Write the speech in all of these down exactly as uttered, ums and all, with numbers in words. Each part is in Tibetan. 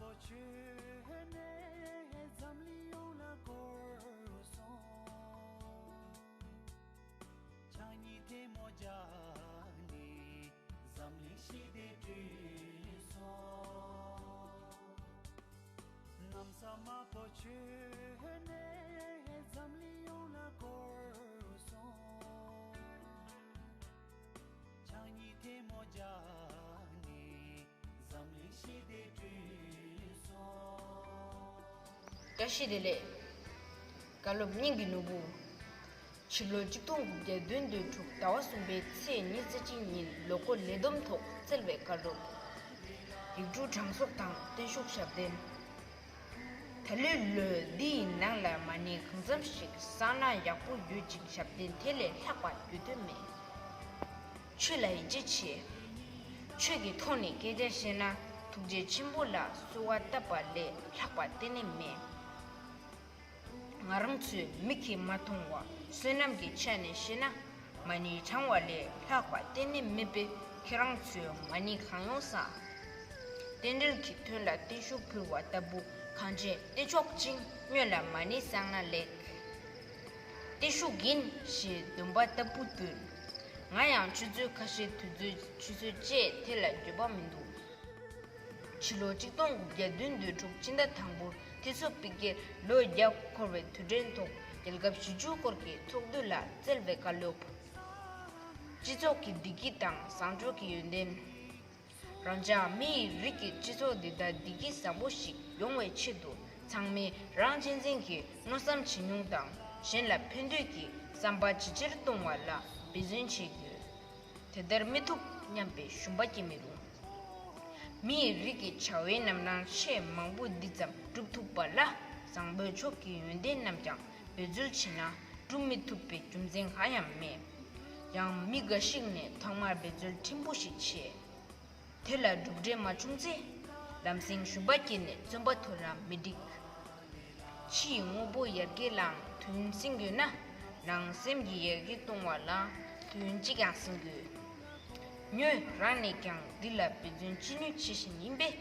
ཆོས་ནས་འཛམ་གླིང་ཡོངས་ལ་བསྐོར་སོང་། ཕྱག་གཉིས་ཐལ་མོ་སྦྱར་ནས་འཛམ་གླིང་ཞི་བདེ་བསྐྲུན་སོང་། གནམ་ས་དམར་པོ་ཆོས་ནས་འཛམ་གླིང་ཡོངས་ལ་བསྐོར་སོང་། ཕྱག་གཉིས་ཐལ་མོ་སྦྱར་ནས་འཛམ་གླིང་ཞི་བདེ་བསྐྲུན་སོང་། བཀྲ་ཤིས་བདེ་ལེགས། བཀའ་སློབ་སྙིང་གི་ནོར་བུ། ཕྱི་ལོ་གཅིག་སྟོང་དགུ་བརྒྱ་བདུན་དོན་དྲུག་ཟླ་བ་གསུམ་པའི་ཚེས་ཉི་ཤུ་གཅིག་ཉིན་ལོ་འཁོར་ལས་བསྡོམས་ཐོག་བསྩལ་བའི་བཀའ་སློབ། ཡིག་འབྲུ་གྲངས་གསོག་དང་བརྟན་བཞུགས་ཞབས་བརྟན། ད་ལོའི་ལོ་འདི་ཡི་ནང་ལ་མ་ཎི་གང་འཚམ་ཞིག་བསགས་ན་ཡག་པོ་ཡོད་ཅིང་ཞབས་བརྟན་དེ་ལས་ལྷག་པ་རྒྱུ་དོན་མེད། ཆོས་ལ་ཡིད་ཆེས་བྱེད། ཆོས་ཀྱི་ཐོག་ནས་སྐད་ཆ་བཤད་ན་ཐུགས་རྗེ་ཆེན་པོ་ལ་གསོལ་བ་བཏབ་པ་ལས་ལྷག་པ་གཏན་ནས་མེད། ང་རང་ཚོའི་མིག་གིས་མ་མཐོང་བ་བསོད་ནམས་ཀྱི་ཆ་ནས་བཤད་ན་མ་ཎི་བགྲང་བ་ལས་ལྷག་པ་གཏན་ནས་མེད་པས། ཁྱེད་རང་ཚོས་མ་ཎི་གང་ཡོང་བསགས། རྟེན་འབྲེལ་གྱི་དོན་ལ་བརྟན་བཞུགས་ཕུལ་བ་ལྟ་བུ་གང་བྱས་བདེ་མཆོག་ཅིང་སྔོན་ལ་མ་ཎི་བསགས་ན་ལེགས། བརྟན་བཞུགས་ཡིན་ཞེས་འདོན་པ་ལྟ་བུ་འདོན། ང་ཡང་ཆུ་ཚོད་ཁ་ཤས་དུས་ཚོད་ཆུ་ཚོད་བཅས་དེ་ལ་འགྱོད་པ་མི་འདུག་ཕྱི་ལོ་གཅིག་སྟོང་དགུ་བརྒྱ་བདུན་དོན་དྲུག་སྤྱི་ཟླ་དང་པོར་ཐེ་སོ་པི་ཀའི་ལོ་བརྒྱ་འཁོར་བའི་དུས་དྲན་ཐོག་རྒྱལ་ཁབ་གཞིས་བྱེས་སྐོར་གྱི་ཚོགས་འདུ་ལ་བསྩལ་བའི་བཀའ་སློབ། སྤྱི་ཚོགས་ཀྱི་བདེ་སྐྱིད་དང་བཟང་སྤྱོད་ཀྱི་ཡོན་ཏན། རང་ཅག་མི་ཡི་རིགས་ཀྱི་སྤྱི་ཚོགས་འདི་དག་བདེ་སྐྱིད་བཟང་པོ་ཞིག་ཡོང་བའི་ཆེད་དུ་ཚང་མས་རང་གཅེས་འཛིན་གྱིས་མནོ་བསམ་ཇེ་ཉུང་དང་གཞན་ལ་ཕན་འདོད་ཀྱི་བསམ་པ་ཇེ་ཆེར་གཏོང་བ་ལ་འབད་བརྩོན་བྱེད་དགོས། དེ་ལྟར་མི་ཐུབ་སྙམ་པའི་ཞུམ་པ་སྐྱེ་མི་རུང་། མི་ཡི་རིགས་ཀྱི་བྱ་བའི་རྣམ་གྲངས་ཆེས་མང་པོ་འདི་ཙམ་སྒྲུབ་ཐུབ་པ་ལ་བཟང་པོའི་ཕྱོགས་ཀྱི་ཡོན་ཏན་རྣམས་ཀྱང་འབད་རྩོལ་བྱས་ན་སྒྲུབ་མི་ཐུབ་པའི་རྒྱུ་མཚན་གང་ཡང་མེད། ཡང་མི་འགའ་ཞིག་ནས་ཐོག་མར་འབད་རྩོལ་ཕྲན་བུ་ཞིག་བྱས། དེ་ལ་གྲུབ་འབྲས་མ་བྱུང་ཚེ། ལམ་སེང་ཞུམ་པ་སྐྱེས་ནས་བརྩོན་པ་དོར་ན་མི་འགྲིག་ཕྱི་ཡི་དངོས་པོ་ཡར་རྒྱས་ལའང་དོན་སྲིང་དགོས་ན། ནང་སེམས་ཀྱི་ཡར་རྒྱས་གཏོང་བ་ལའང་དོན་གཅིག་ཀྱང་སྲིང་དགོས། ངོས་རང་ནས་ཀྱང་འདི་ལ་འབད་བརྩོན་ཅི་ནུས་བྱེད་བཞིན་ཡིན་པས།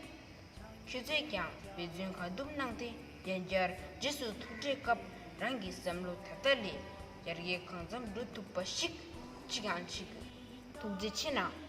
ཁྱོད་ཚོས་ཀྱང་འབད་བརྩོན་གང་ཐུབ་གནང་སྟེ་ཡང་བསྐྱར་རྗེས་སུ་ཐུགས་འཕྲད་སྐབས་རང་གི་བསམ་བློ་ད་ལྟ་ལས་ཡར་རྒྱས་གང་འཚམ་འགྲོ་ཐུབ་པ་ཞིག་ཅིག་ཡང་བྱེད་དགོས། ཐུགས་རྗེ་ཆེ་གནང་།